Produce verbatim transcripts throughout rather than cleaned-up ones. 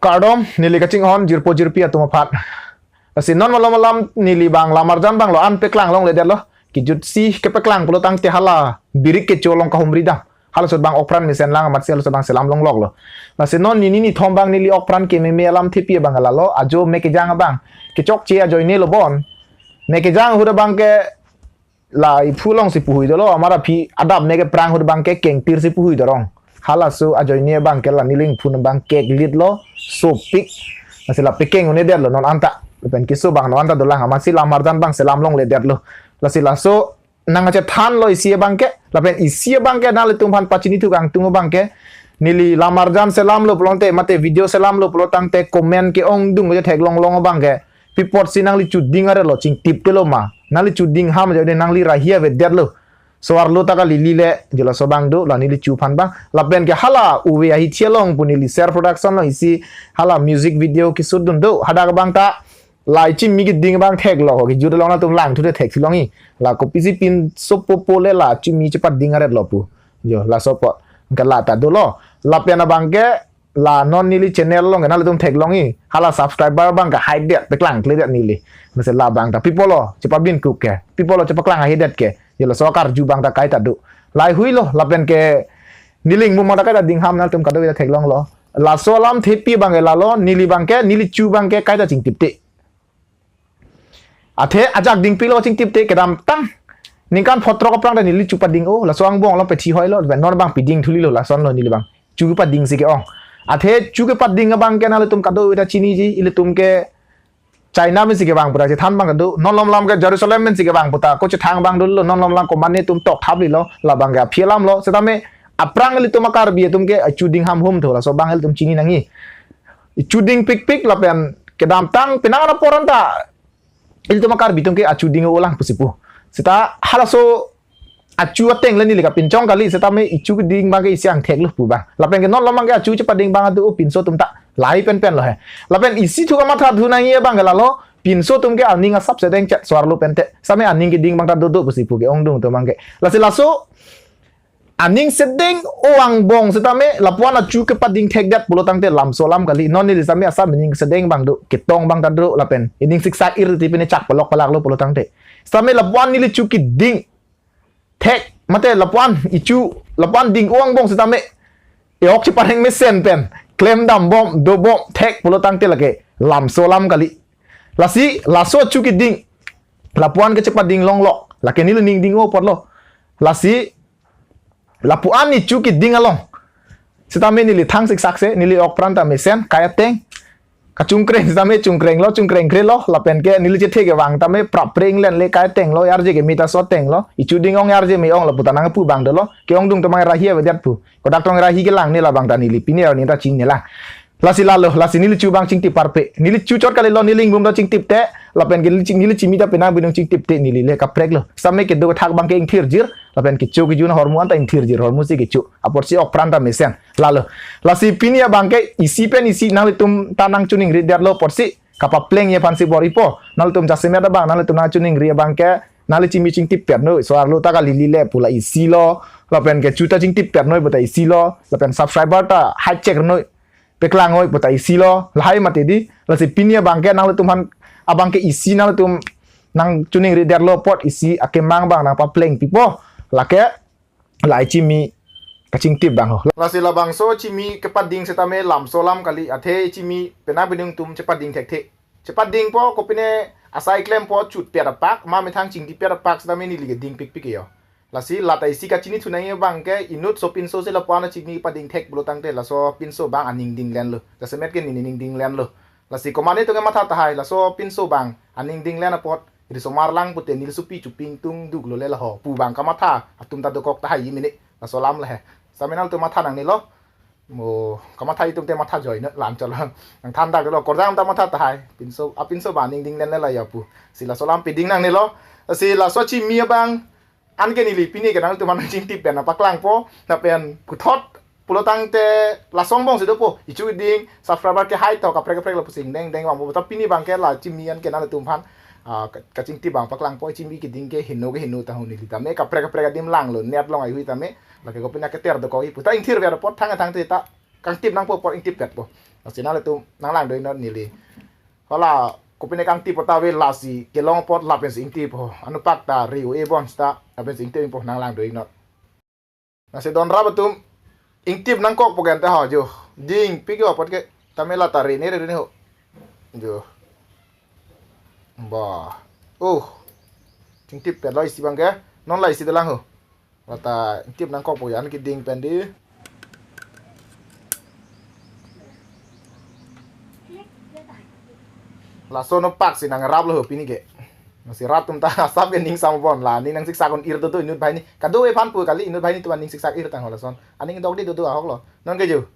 Kardom, neli kachinghon jirpo jirpi atum aphan. Lasi non malom alam neli bang lamarjan bang lo-an peklang longledetlo. Kejutsi kepeklang pulo tangte hala birik kecho along kahumri dam. Halaso bang okpran mesen lang amatsi halaso bang selam longloklo. Lasi non nini nithom bang neli okpran kememe alam thepi bang lalo, ajo me kejang abang kechokche ajoine lo bon. Me kejang ahut abang ke la iphu alongsi puhui dolo, amar aphi adap me keprang ahut abang ke kengtir si puhui dorong. Halaso ajoine abang ke la neli ingphu abang keklitlo, sopik. Lasi la pekeng un-edetlo non anta. Lapen keso bang non anta dolang amatsi lamarjan bang selam longledetlo. Lasi laso nangkachethanlo isi abang ke, lapen isi abang ke nanglitum aphan pachini thukang tung abang ke, neli lamarjan selamlo pulote mate video selamlo pulo tangte comment ke-ongdung ke theklong long abang ke, pi apotsi nangli chuding arelo chingtip telo ma, nangli chuding ham ajoine nangli rahi avedetlo. So-arlo ta kali lile, je laso bang do, la neli chu aphan bang. Lapen ke hala uve ahithi along pu neli Ser Production along isi hala music video keshoot dun do. Hadak abang ta la ichimi keding abang theklo, kejut along nangtum langthu te thekthulongji. La kopisi pinso popo le la chimi chepading aretlo pu. Jo, laso apot. Ke la ta dolo. Lapen abang ke la non neli channel along nanglitum theklongji. Hala subscriber abang ke haidet, peklangkledet neli. Mesen la abang ta pi apotlo chepabin kuk ke, pi apotlo chepaklang haidet ke. Jo, laso akarju abang ta kaita do. Lahai huilo, lapen ke neli ingmum abang ta kaita ding ham, nangtum kadokave ta theklonglo. Laso alam thepi abang ke lalo, neli abang ke, neli chu abang ke kaita chingtipte. Athe ajak dingpiklo chingtipte, kedamtang ningkan phongo throk aphrang ta neli chu pading-o, laso angbong along pethi hoilo, non abang piding thulilo, lasonlo neli abang. Chu kepading si ke-ong. Athe chu kepading abang ke nanglitum kadokave ta chiniji, ilitum ke China pensi kevang pura chethan abang kado, non malom alam ke Jerusalem pensi kevang pu ta, ko chethang abang dolo, non malom alam komatne atum tokthap lilo, la abang ke aphi alamlo, setame aphrang ilitum a-Karbi atum ke achu ding ham humthu, laso abang ilitum chini nangji. Ichu dingpikpik lapen kedamtang penang apor anta ilitum a-Karbi atum ke achu ding-o lang pusi pu. Seta halaso achu ateng le neli kapinchong kali, setame ichu keding abang ke isi angthek lo pu abang. Lapen ke non malom abang ke achu chepading abang adu pinso atum ta lahai penpen lo he. Lapen isi thu kamatha thu nangji abang ke lalo, pinso atum ke aning asap sedengchet so-arlo pente. Setame aning keding abang ta dodo pusi pu ke-ongdung atum abang ke. Lasi laso aning sedeng-o angbong setame lapu-an achu kepading thekdet pulo tangte lamso alam kali. Non neli setame asap aning sedeng abang do, ketong abang ta do lapen ining siksak ir ti pine chak palok palaklo pulo tangte. Setame lapu-an neli chu keding thek, mate lapu-an ichu, lapu-an ding-o angbong setame e-ok chepareng mesen pen klem dambom, dobom thek pulo tangte lake lamso alam kali. Lasi laso chu keding lapu-an ke chepading longlo, lake neli ning ding-o apotlo. Lasi lapu-an ichu keding along setame neli thang siksak se, neli okpran ta mesen, kai ateng kachungkreng setame chungkrenglo, chungkreng krelo, lapen ke neli chethe kevang tame prapre inglen le kai atenglo, arje keme ta so atenglo, ichu ding-ong arje me-ong lapu ta nangpu abang dolo, ke-ongdung atum abang rahi avedet pu. Kodak tong rahi kelang ne la abang ta neli pini arni ta chini lang. Lasi lalo, lasi neli chu abang chingtip parpe. Neli chu chot kalilo, neli ingmum ta chingtipte, lapen ke neli chi-, neli chimi ta penang binong chingtipte, neli le kapreklo. Setame kedo kethak abang ke ingthirjir, lapen kecho kejun ahormu anta ingthirjir, hormu si kecho. Apotsi okpran ta mesen. Lalo. Lasi pini abang ke isi pen isi nanglitum ta nangchiningridetlo apotsi kapaplengji aphansi bor-ipo. Nanglitum jasemet abang, nanglitum nangchiningri abang ke, nangli chimi chingtip pet noi, so-arlo ta kali lile pu la isi lo, lapen ke chu ta chingtip pet noi pu ta isi lo, lapen subscriber ta hai chek noi, peklang noi pu ta isi lo, lahai mati di. Lasi pini abang ke nanglitum aphan, abang ke isi nanglitum nangchiningridetlo apot isi akemang abang nangpaplengpipo. Lake la ichimi kachingtip abang ho. Lasi labangso chimi kepading setame lamso alam kali, athe ichimi penang binong atum chepading thekthe. Chepadingpo, kopine asai klempo chutpet apak, ma methang chingtipet apak setame neli ke dingpikpik ke jo. Lasi la ta isi kachinithu nangji abang ke inut so pinso si lapu-an chimi pading thek pulo tangte laso pinso abang aning dinglenlo. Jasemet ke neli ning dinglenlo. Lasi komatne atum ke matha tahai, laso pinso abang aning dinglen apot risomar lang pute neli sopi chuping tungduklo le laho pu abang kamatha atum ta dokok tahai ji mene, laso alam le he. Setame nangtum matha nangnelo. Mo kamatha atum te matha joi na lam chalon. Nangthan daklo, kordam ta matha tahai. Pinso, apinso abang aning dinglen le la jo pu. Si laso alam piding nangnelo. Si laso chimi abang anke neli pini ke nangtum aphan chingtip pen paklangpo, lapen puthot pulo tangte laso angbong si dopo, ichu ding subscriber ke hai to kaprek kaprek lapusi ingdeng deng abang po, ta pini abang ke la chimi anke nangtum aphan, ah, ka-, kachingtip abang paklangpo, chimi keding ke heno ke heno tahai neli tame, kaprek kaprek adim langlo, net along haihui tame, lake kopine keter dokok-i pu ta ingthirver apot thang thangte ta kangtip nangpo apot ingtip petpo. Lasi nanglitum nanglang do-iknot neli. Hala kopine kangtip apot ave, lasi kelong apot lapensi ingtip ho. Anupak ta ri-o-e bon seta lapensi ingtip ingpo, nanglang do-iknot. Lasi don rap atum ingtip nangkokpo ke ante ho jo. Dingpik jo apot ke, tame la ta ri ne ri ne ho. Jo. Ba. Oh. Ingtip pet lo isi abang ke. Non la isi dolang ho. La ta ingtip nangkokpo, an keding pen di. Laso anupak si nangrap lo ho pini ke. Lasi rat atum ta asap ke ning sam bon, la ning nangsiksak un-ir dodo inut banghini. Kadokave aphan pu kali, inut banghini atum aning siksak ir tang ho lason. Aning dokde dodo ahok lo. Non ke jo.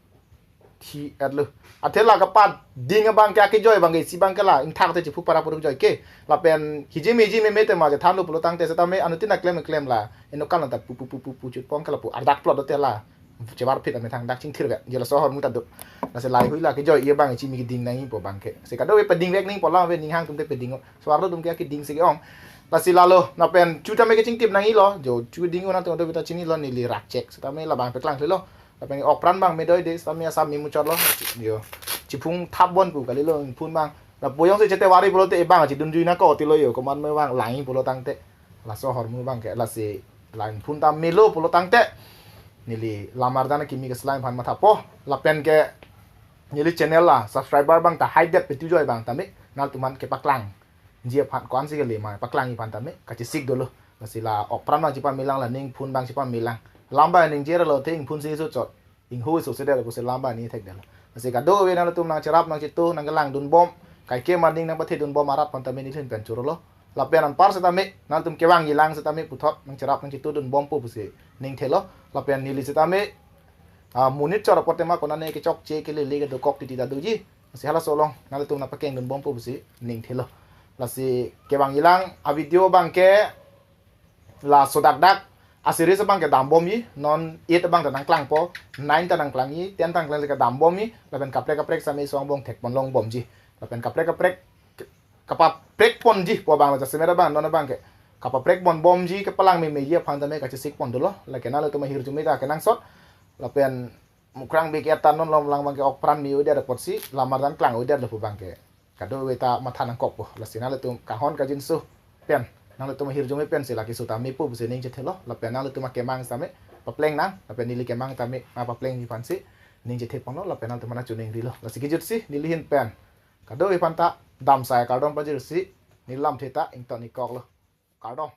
Thi-et lo. Athe la kapading abang ke, akejoi abang ke, isi abang ke la ingthak te chiphuk para puruk joi ke. Lapen hiji meji meme te ma chethan lo pulo tangte setame anuttin aklem klem la. Eno kan ta pu pu pu pu pu chutpon ke lapu ardak plot dote la. Chevar phit amethang dak chingthir vet. Je laso ahormu ta do. Lasi lahei hui la kejoi-e abang chimi keding nangjipo abang ke. Si kadokave padingvek nangjipo, la ave ning hang atum te pading-o. Swarlo atum ke keding si ke-ong. Lasi lalo, lapen chu tame kechingtip nangji lo. Jo chu ding-o nangtum kadokave ta chinilo, neli rak chek. Setame labang paklang lo. Lapen ok pran abang me doi de, setame asap me muchot lo. Jo. Chiphung thap bon pu kalilo ingphun abang. Lapu jongsi chete vari pulote ebang chidunjui nangkok tilo jo. Komat me abang langji pulo tangte. Laso ahormu abang ke, lasi la ingphun ta melo pulo tangte. Neli lamar dan kimi keselam aphan mathapo. Lapen ke neli channel la subscriber abang ta haidet petu joi abang tame. Nanglitum aphan kepaklang. Ji aphan ko-ansi kele ma paklangji aphan tame kachesik dolo. Lasi la ok pran abang chepamelang, la ning phun abang chepamelang. Lam abang ningje ra lo te ingphun si suchot. Ingho iso sede lo pusi lam abang ningje thekdetlo. Lasi kadokave nanglitum nangcherap nangchetu nangkelang dunbom. Kaike ma ning nangpathe dunbom arat aphan tame neli ahin pen chorolo. Lapen anpar setame nanglitum kevangjilang setame puthot nangcherap nangchetu dunbompo pusi ningthelo. Lapen neli setame, ah, monit chor apot tema konane kechokche kelele kedokok titi ta doji. Lasi halaso along nanglitum nangpakeng dunbompo pusi ningthelo. Lasi kevangjilang avideo abang ke laso dakdak aseries abang ke dambomji, non eight abang ta nangklangpo, nine ta nangklangji, ten ta nangklang ke dambomji, lapen kaprek kaprek setame iso angbong thekpon longbomji. Lapen kaprek kaprek kapaprekponji pu abang la jasemet abang non abang ke kapaprek ponbomji, kepalang memeji aphan tame kachesik pon dolo. Lake nanglitum ahirjume ta kenangsot. Lapen mukrang bik eta non lom lang abang ke ok pran me-o-edet apotsi lamar dan klang-o-edet lo pu abang ke kadokave ta matha nangkokpo. Lasi nanglitum kanghon kangjinso pen, nanglitum ahirjume pensi la keso ta mepo pusi ning chethelo. Lapen nanglitum akemang setame papleng nang, lapen neli kemang tame, ah, paplengji aphansi ning chethe ponlo, lapen nanglitum aphan chuning rilo. Lasi kejutsi neli ahin pen kadokave aphan ta damsai kardom pajirsi, neli lamthe ta ington-ik koklo. Kardom.